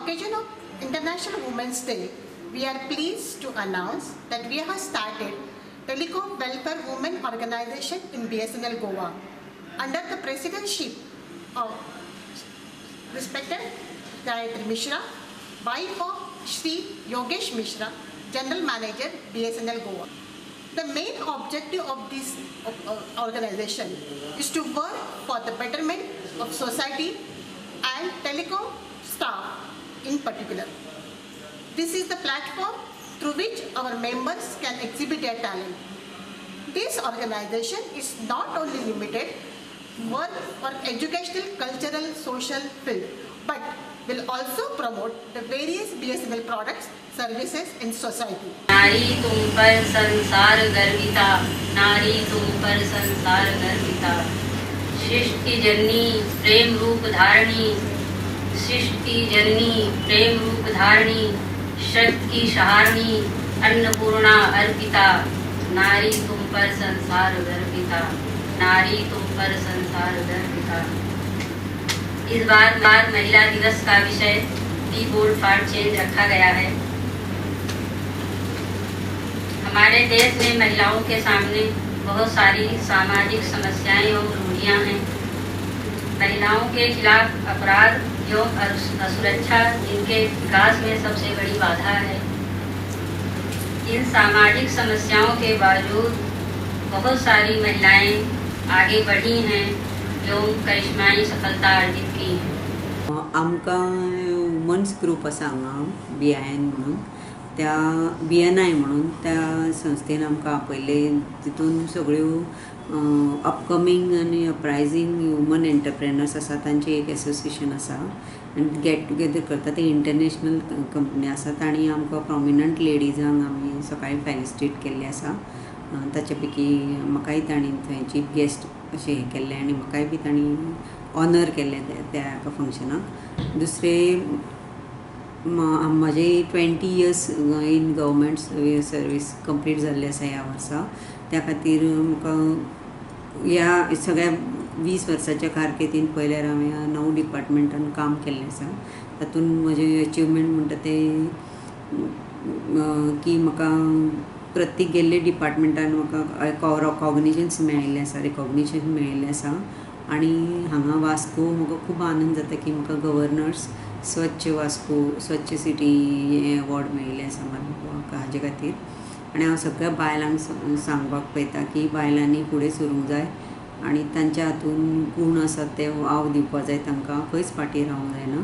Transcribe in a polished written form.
occasion of International Women's Day, we are pleased to announce that we have started Telecom Welfare Women Organization in BSNL Goa under the presidency of respected Gayatri Mishra, wife of Shri Yogesh Mishra, General Manager, BSNL Goa. The main objective of this organization is to work for the betterment of society and telecom staff in particular. This is the platform through which our members can exhibit their talent. This organization is not only limited work for educational, cultural, social field, but will also promote the various BSNL products, services in society. नारी तुम पर संसार गर्विता, नारी तुम पर संसार गर्विता। सृष्टि की जननी, प्रेम रूप धारणी, सृष्टि की जननी, प्रेम रूप धारणी, शक्ति की सहारणी, अन्नपूर्णा अर्पिता। नारी तुम पर संसार गर्विता, नारी तुम पर संसार गर्विता। इस बार बार महिला दिवस का विषय बी बोल्ड फॉर चेंज रखा गया है। हमारे देश में महिलाओं के सामने बहुत सारी सामाजिक समस्याएं और रूढ़ियां हैं। महिलाओं के खिलाफ अपराध एवं असुरक्षा इनके विकास में सबसे बड़ी बाधा है। इन सामाजिक समस्याओं के बावजूद बहुत सारी महिलाएं आगे बढ़ी हैं एवं करिश्माई सफलता अर्जित की हैं। आमकां वुमन्स ग्रूप आसा हांगा, बीआयएन म्हणून, त्या बीएनआय म्हणून, त्या संस्थेन आमकां आपयल्लें। तितून सगळ्यो अपकमींग आनी अपरायजींग वुमन एंटरप्रेनर्स आसा, तांचें एक एसोसिएशन आसा आनी गेट टुगेदर करता। ते इंटरनॅशनल कंपनी आसा। तांणी आमकां प्रोमिनंट लेडीजांक आमी सकाळीं फेलिसिटेट केल्लें आसा। ताचे पैकी म्हाकाय तांणी थंय चीफ गेस्ट अशें हें केल्लें आनी म्हाकाय बी तांणी ऑनर केल्लें त्या एका फंक्शनाक। दुसरें, म्हजें 20 years in government service complete जाल्लें आसा ह्या वर्सा। त्या खातीर म्हाका ह्या सगळ्या 20 वर्साच्या कारकिर्दीन पळयल्यार हांवें णव डिपार्टमेंटान काम केल्लें आसा। तातूंत म्हजें अचिवमेंट म्हणटा तें की म्हाका प्रत्येक गेल्ले डिपार्टमेंटान म्हाका रॉकॉग्निजन्स मेळिल्लें आसा, रिकॉग्निशन मेळिल्लें आसा। आनी हांगा वास्को म्हाका खूब आनंद जाता की म्हाका गव्हर्नर्स स्वच्छ वास्को, स्वच्छ सिटी हें अवॉर्ड मेळिल्लें आसा म्हाका हाजे खातीर। आनी हांव सगळ्या बायलांक सांगपाक पळयता की बायलांनी फुडें सरूंक जाय आनी तांच्या हातून गूण आसात ते वाव दिवपा जाय। तांकां खंयच फाटीं रावंक जायना।